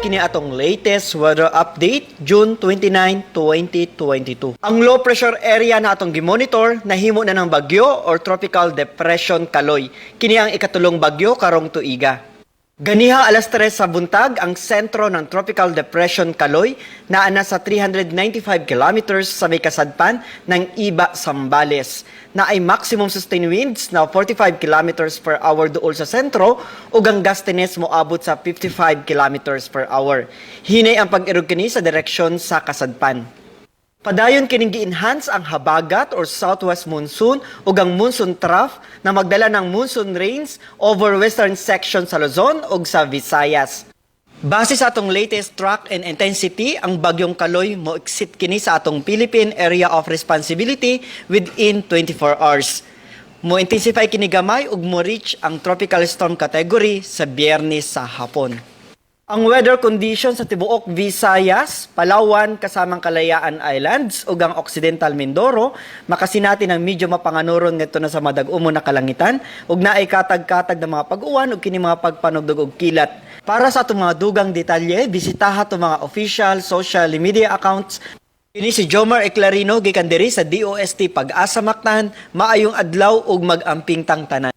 Kini atong latest weather update, June 29, 2022. Ang low pressure area na atong gimonitor nahimo na ng bagyo or Tropical Depression Kaloy. Kini ang ikatulong bagyo karong tuiga. Ganiha alas 3 sa buntag, ang sentro ng Tropical Depression Kaloy naa na sa 395 kilometers sa may kasadpan ng Iba, Zambales, na ay maximum sustained winds na 45 kilometers per hour duol sa sentro ug ang gustiness moabot sa 55 kilometers per hour. Hinay ang pag-irog kini sa direksyon sa kasadpan. Padayon kining gi-enhance ang habagat or southwest monsoon ug ang monsoon trough na magdala ng monsoon rains over western section sa Luzon ug sa Visayas. Base sa atong latest track and intensity, ang bagyong Kaloy mo exit kini sa atong Philippine Area of Responsibility within 24 hours. Mo intensify kini gamay ug mo reach ang tropical storm category sa Biyernes sa hapon. Ang weather condition sa tibuok Visayas, Palawan kasamang Kalayaan Islands ug ang Occidental Mindoro makasinati ng medyo mapanganuron ngadto na sa madag-umo na kalangitan ug naay katag-katag na mga pag-uwan ug kini mga pagpanugdog og kilat. Para sa atong mga dugang detalye, bisitaha atong mga official social media accounts. Kini si Jomar Eclarino gikan diri sa DOST Pag-asa Mactan. Maayong adlaw ug mag-amping tang tanan.